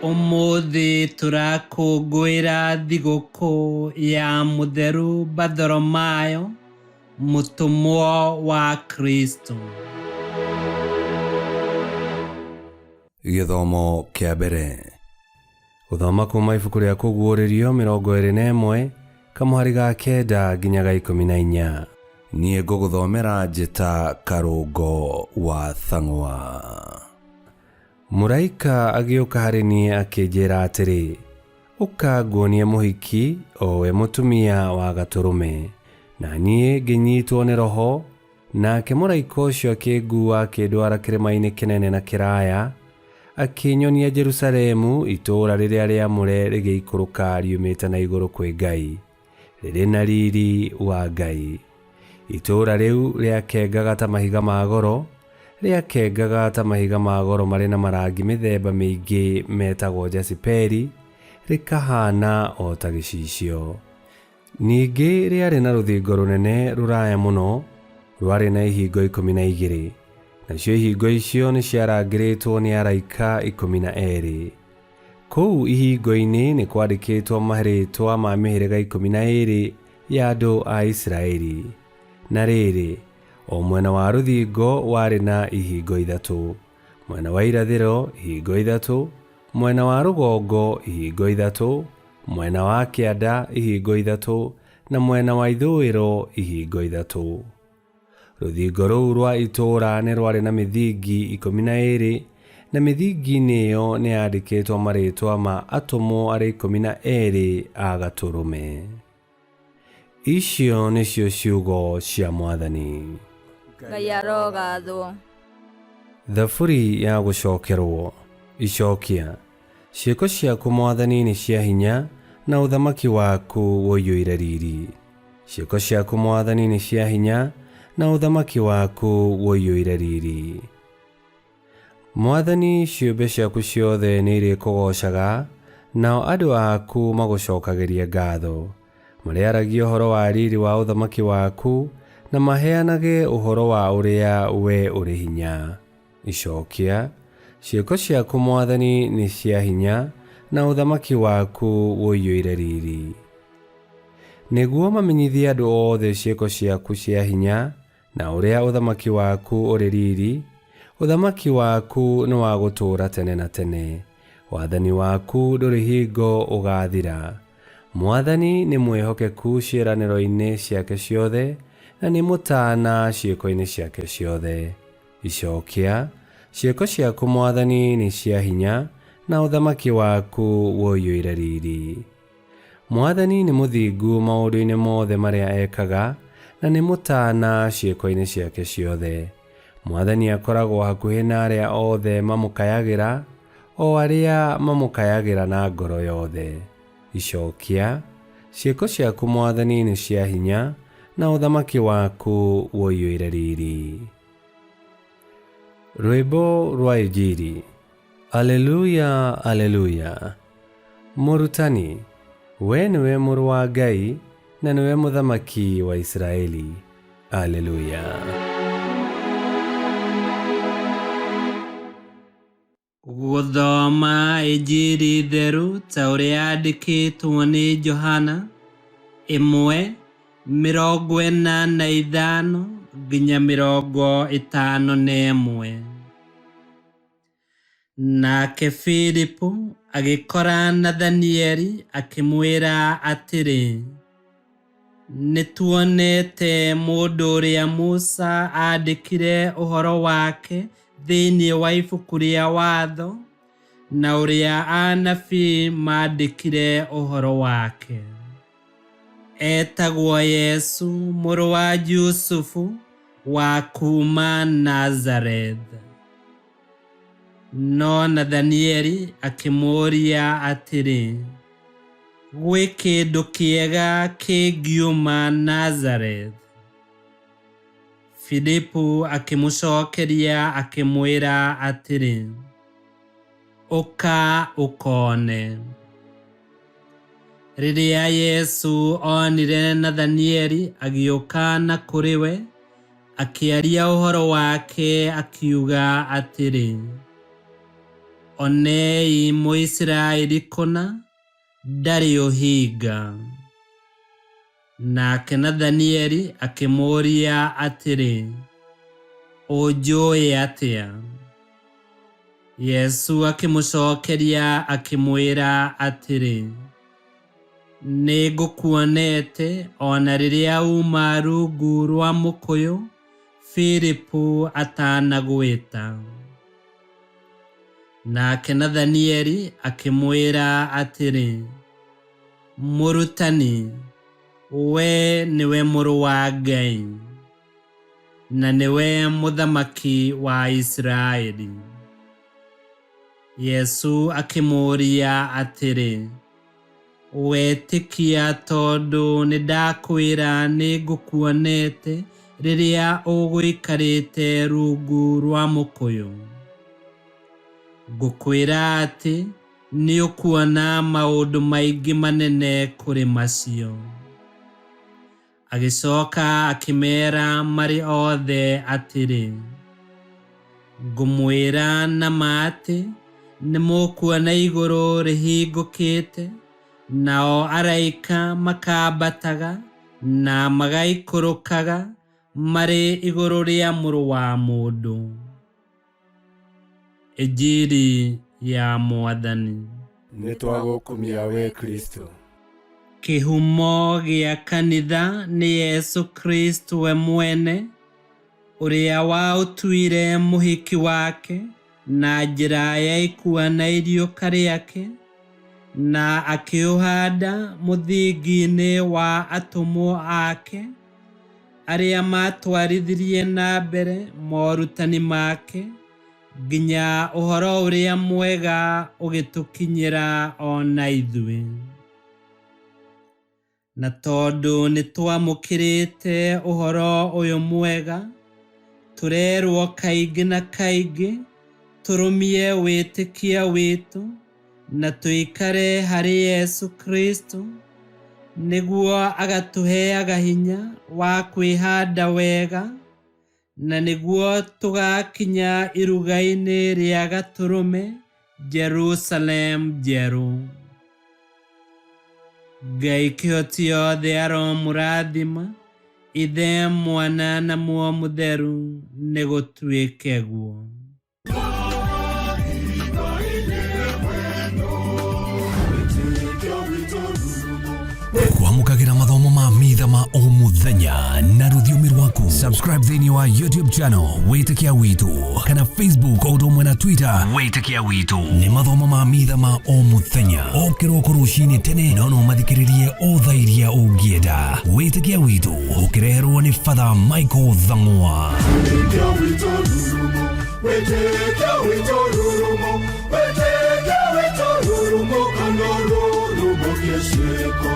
Ũmũthĩ tũrakũngũĩra thigũkũ ya Mũtheru Bathoromayo, mũtũmwo wa Kristo. Gĩthomo kĩa mbere. Gũthoma kuma ibuku rĩa Kũguũrĩrio 21 kamũhari ga 9 nginya ga 14. Niĩ ngũgũthomera njĩta Karũngo wa Thang'wa. Mũraika agĩũka harĩ niĩ akĩnjĩra atĩrĩ, Ũka nguonie mũhiki, o we mũtumia wa Gatũrũme. Na niĩ ngĩnyitwo nĩ Roho, nake mũraika ũcio akĩnguua akĩndwara kĩrĩma-inĩ kĩnene na kĩraya, akĩnyonia Jerusalemu, itũũra rĩrĩa rĩamũre rĩgĩikũrũka riumĩte na igũrũ kwĩ Ngai, rĩrĩ na riri wa Ngai. Itũũra rĩu rĩakengaga ta mahiga ma goro, rĩakengaga ta mahiga ma goro marĩ na marangi mĩthemba mĩingĩ metagwo jasiperi, rĩkahaana o ta gĩcicio. Ningĩ rĩarĩ na rũthingo rũnene rũraya mũno, rwarĩ na ihingo 12, nacio ihingo icio nĩciarangĩrĩtwo nĩ araika 12. Kũu ihingo-inĩ nĩ kwandĩkĩtwo marĩĩtwa ma mĩhĩrĩga 12 ya andũ a Isiraeli. Na rĩrĩ, o mwena wa rũthingo warĩ na ihingo ithatũ, mwena wa irathĩro ihingo ithatũ, mwena wa rũgongo ihingo ithatũ, mwena wa kĩanda ihingo ithatũ, na mwena wa ithũĩro ihingo ithatũ. Rũthingo rũu rwa itũũra nĩ rwarĩ na mĩthingi 12, na mĩthingi-inĩ ĩyo nĩ yandĩkĩtwo marĩĩtwa ma atũmwo arĩa 12 a Gatũrũme. Icio nĩcio ciugo cia Mwathani. Ngai arogathwo. Thaburi ya gũcokerwo. Icokia. Ciĩko ciaku Mwathani nĩ cia hinya, na ũthamaki waku ũiyũire riri. Ciĩko ciaku Mwathani nĩ cia hinya, na ũthamaki waku ũiyũire riri. Mwathani, ciũmbe ciaku ciothe nĩ irĩkũgoocaga, nao andũ aku magũcokagĩrie ngatho. Marĩaragia ũhoro wa riri wa ũthamaki waku, na maheanage ũhoro wa ũrĩa we ũrĩ hinya. Icokia. Ciĩko ciaku Mwathani nĩ cia hinya, na ũthamaki waku ũiyũire riri. Nĩguo mamenyithie andũ othe ciĩko ciaku cia hinya, na ũrĩa ũthamaki waku ũrĩ riri, ũthamaki waku nĩ wa gũtũũra tene na tene, wathani waku ndũrĩ hingo ũgaathira. Mwathani nĩ mwĩhokeku ciĩranĩro-inĩ ciake ciothe, na nĩ mũtaana ciĩko-inĩ ciake ciothe. Icokia. Ciĩko ciaku Mwathani nĩ cia hinya, na ũthamaki waku ũiyũire riri. Mwathani nĩ mũthingu maũndũ-inĩ mothe marĩa ekaga, na nĩ mũtaana ciĩko-inĩ ciake ciothe. Mwathani akoragwo hakuhĩ na arĩa othe mamũkayagĩra, o arĩa mamũkayagĩra na ngoro yothe. Icokia. Ciĩko ciaku Mwathani nĩ cia hinya, na ũthamaki waku ũiyũire riri. Rwĩmbo rwa Injiri. Aleluya, aleluya. Mũrutani, we nĩwe Mũrũ wa Ngai, na nĩwe Mũthamaki wa Isiraeli. Aleluya. Gũthoma Injiri theru ta ũrĩa yandĩkĩtwo nĩ Johana 1:45 nginya 51. Nake Filipu agĩkora Nathanieli akĩmwĩra atĩrĩ, Nĩtuonete mũndũ ũrĩa Musa aandĩkire ũhoro wake thĩinĩ wa ibuku rĩa Watho, na ũrĩa anabii maandĩkire ũhoro wake. Etagwo Yesu mũrũ wa Jusufu wa kuuma Nazareth. No Nathanieli akĩmũũria atĩrĩ, Gwĩ kĩndũ kĩega kĩngiuma Nazareth? Filipu akĩmũcokeria akĩmwĩra atĩrĩ, Ũka ũkone. Rĩrĩa Yesu onire Nathanieli agĩũka na kũrĩ we, akĩaria ũhoro wake akiuga atĩrĩ, Onei Mũisiraeli kũna, ndarĩ ũhinga. Nake Nathanieli akĩmũũria atĩrĩ, Ũnjũĩ atĩa? Yesu akĩmũcokeria akĩmwĩra atĩrĩ, Nĩngũkuonete o na rĩrĩa uuma rungu rwa mũkũyũ Filipu atanagwĩta. Nake Nathanieli akĩmwĩra atĩrĩ, Mũrutani, wee nĩwe Mũrũ wa Ngai, na nĩwe Mũthamaki wa Isiraeli. Yesu akĩmũũria atĩrĩ, Wetĩkia tondũ nĩndakwĩra nĩngũkuonete rĩrĩa ũgũikarĩte rungu rwa mũkũyũ? Ngũkwĩra atĩ nĩũkuona maũndũ maingĩ manene kũrĩ macio. Agĩcoka akĩmeera marĩ othe atĩrĩ, Ngũmwĩra na ma atĩ nĩmũkuona igũrũ rĩhingũkĩte, nao araika makambataga na magaikũrũkaga marĩ igũrũ rĩa Mũrũ wa Mũndũ. Injiri ya Mwathani. Nĩtwagũkumia we Kristo. Kĩhumo gĩa kanitha nĩ Yesu Kristo we mwene, ũrĩa waũtuire mũhiki wake na njĩra ya ikua na iriũka rĩake, na akĩũhanda mũthingi-inĩ wa atũmwo ake, arĩa maatwarithirie na mbere morutani make nginya ũhoro ũrĩa mwega ũgĩtũkinyĩra o na ithuĩ. Na tondũ nĩtwamũkĩrĩte ũhoro ũyũ mwega, tũrerwo kaingĩ na kaingĩ tũrũmie wĩtĩkia witũ na tũikare harĩ Yesu Kristo, nĩguo agatũheaga hinya wa kwĩhanda wega, na nĩguo tũgakinya iruga-inĩ rĩa Gatũrũme Jerusalem njerũ. Ngai kĩhoti yothe aromũrathima, Ithe, Mwana na Muoyo Mũtheru, nĩgũtuĩke guo. Kwamũkagĩra mathomo ma mitha ma o mũthenya na rũthiomi rwaku. Subscribe thĩinĩ wa YouTube channel Wĩtĩkia Witũ kana Facebook o ũndũ ũmwe na Twitter Wĩtĩkia Witũ. Nĩ mathomo ma mitha ma o mũthenya o kĩroko rũcinĩ tene, no no mathikĩrĩrie o thaa iria ũngĩenda. Wĩtĩkia Witũ ũkĩreherwo nĩ Father Michael Thang'wa. Wĩtĩkia witũ rurumo, wĩtĩkia witũ rurumo, wĩtĩkia witũ rurumo, kana rurumo kĩciko.